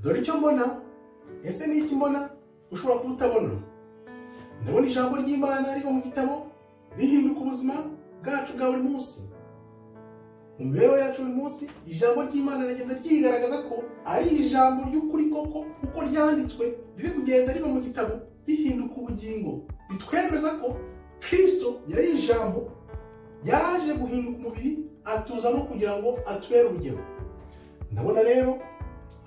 Dore icyo mbona. Ese ni iki mbona ushobora kuba utabona? Ndabona ijambo ry'Imana riva mu gitabo rihinduka ubuzima bwacu bwa buri munsi. Mu mibereho yacu buri munsi, ijambo ry'Imana rigenda ryigaragaza ko ari ijambo ry'ukuri koko, kuko ryanditswe, riri kugenda riva mu gitabo rihinduka ubugingo, ritwemeza ko Kirisito yari ijambo yaje guhinduka umubiri, atuzamo kugira ngo atubere urugero. Ndabona rero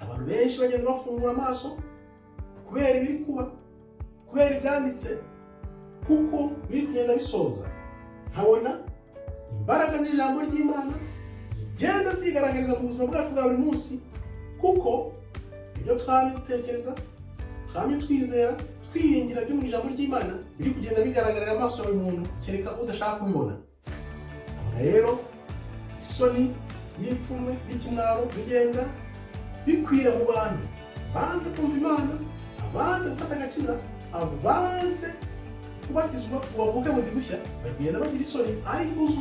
abantu benshi bagenda bafungura amaso kubera ibiri kuba, kubera ibyanditse, kuko biri kugenda bisoza. Nkabona imbaraga z'ijambo ry'Imana zigenda zigaragariza mu buzima bwacu bwa buri munsi, kuko ibyo twamye dutekereza, twamye twizera, twiringira byo mu ijambo ry'Imana biri kugenda bigaragarira amaso ya buri muntu, kereka udashaka kubibona. Nkabona rero isoni n'ipfunwe n'ikimwaro bigenda bikwira mu bantu banze kumva Imana, abanze gufata agakiza, abanze kubatizwa ngo bavuke bundi bushya, bari kugenda bagira isoni. Ariko uzi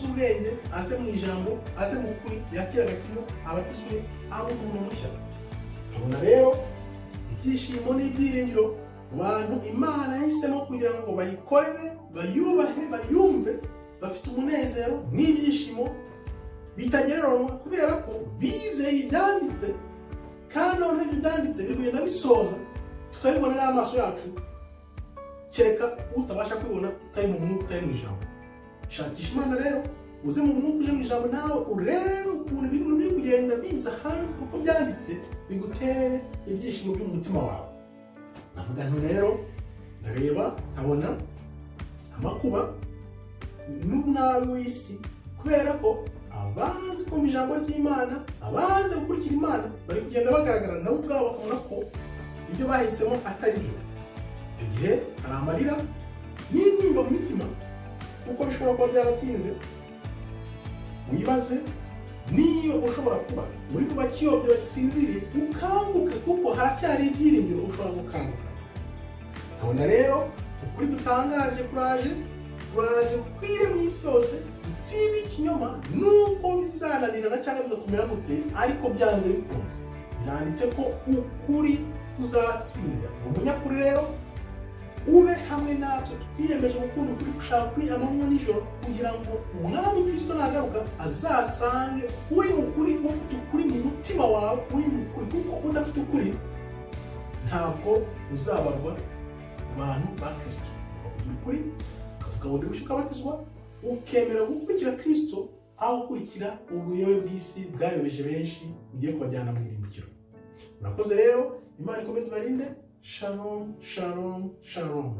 ubwenge aze mu ijambo, aze mu kuri, yakira agakiza, abatizwe, abe umuntu mushya. Nkabona rero ibyishimo n'ibyiringiro mu bantu Imana yahisemo kugira ngo bayikorere, bayubahe, bayumve. Bafite umunezero n'ibyishimo bitagereranywa kubera ko bizeye ibyanditse, kandi noneho ibyo byanditse biri kugenda bisoza, tukabibona n'amaso yacu, kereka utabasha kubibona utari mu mwuka, utari mu ijambo. Shakisha Imana rero, uze mu mwuka, uje mu ijambo, nawe urebe ukuntu ibintu biri kugenda biza hanze uko byanditse, bigutere ibyishimo byo mu mutima wawe. Ndavuga nti rero, ndareba nkabona amakuba n'unabi w'isi, kubera ko abanze kumva ijambo ry'Imana, abanze gukurikira Imana, bari kugenda bagaragara nabo ubwabo, bakabona ko ibyo bahisemo atari byo. Icyo gihe hari amarira n'intimba mu mitima, kuko bishobora kuba byaratinze. Wibaze niba ushobora kuba uri mu bakiyobye basinziriye, ukanguke, kuko haracyari ibyiringiro, ushobora gukanguka. Nkabona rero ukuri gutangaje kuraje, kuraje gukwire mu isi yose, gutsinde ikinyoma, nubwo bizananirana cyangwa bigakomera gute, ariko byanze bikunze biranditse ko ukuri kuzatsinda. Umunyakuri rero ube hamwe natwe. Twiyemeje gukunda ukuri, gushaka kuri amanywa nijoro, kugira ngo Umwami Kirisito nagaruka azasange uri mu kuri, ufite ukuri mu mutima wawe, uri mu kuri, kuko udafite ukuri ntabwo uzabarwa mu bantu ba Kirisito. Kugira ukuri, ukavuga bundi bushya, ukabatizwa, ukemera gukurikira Kirisito aho gukurikira ubuyobe bw'isi bwayobeje benshi, bugiye kubajyana mu irimbukiro. Murakoze rero, Imana ikomeze ibarinde. Shalom, shalom, shalom.